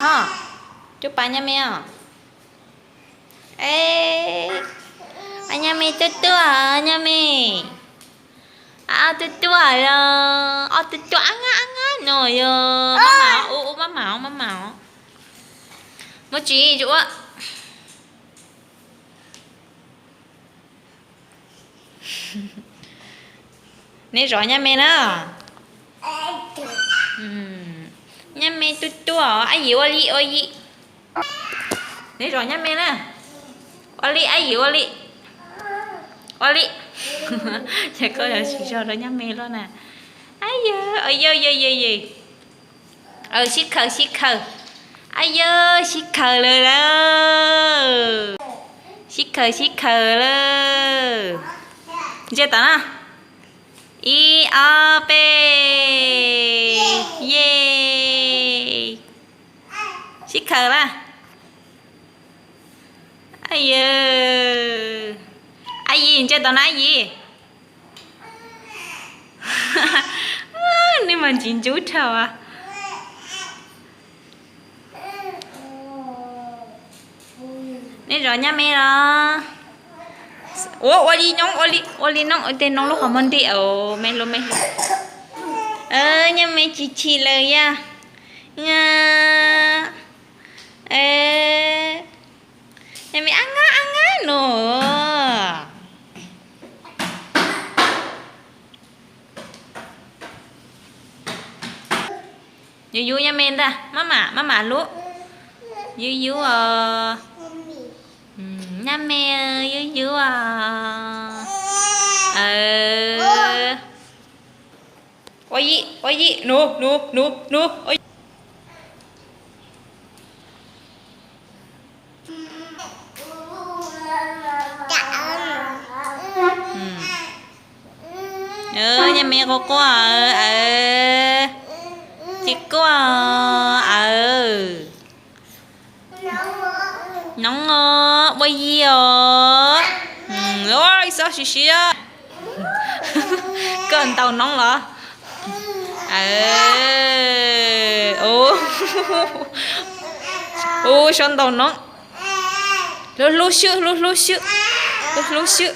Os, cuab pas nyab me os. E, nyab me tuaj tuaj, nyab me. Ob tuaj tuaj los, ob tuaj tuaj ab ngab ab ngab no yog maj mam ua, ua maj mam maj mam. Muab tsis ua. Neb zov nyab me na. Nyab me tuaj tuaj, ab yim ua li ua li. Neb zov nyab me na. Ua li ab yim ua li. Ua li. Ces koj yuav tsis zov rau nyab me los na. Ab yawg, yawg yawg yawg. Sib khaws sib khaws. Ab yawg, sib khaws lawm lauj. Sib khaws sib khaws lawm. Ntsia tom no. Ib ob peb. Ye. Sib khaws lawm. Ab yawg, ab yim ntsia tom no ab yim. Neb mas ntxim ntxub dhau. Neb zov nyab me los? Ua, ua li noob, ua li, ua li noob, tej noob lub qhov muag nti, me hluas me hluas. Nyab me chim chim lawm yog. Nyab me ab ngab ab ngab no. Yub yub nyab me ntag, maj mam maj mam hlub. Yub yub os. Nyab me, yub yub os. Ua yim, ua yim, nub nub nub nub. Nyab me quaj quaj, aws, tsis quaj, aws. Noob os, ua yim os. Ua ib xob siav siav. Koj ntaus noob los? Ua xob ntaus noob. Hlub hlub xwb, hlub hlub xwb, hlub hlub xwb.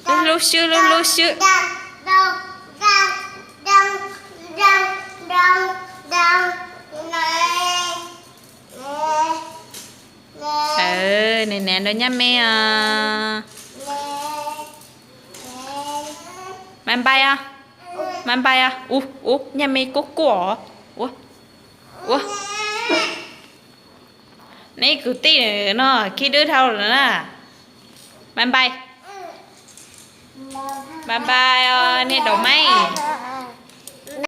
Hlub hlub xwb, hlub hlub xwb. Nws hnav rau nyab me os. Mas npai os, mas npai os. Ua, ua, nyab me kuj kuaj os. Ua, ua. Neb kwv tij no khib dub dhau lawm na. Bye bye. Bye bye os, nej daus maib.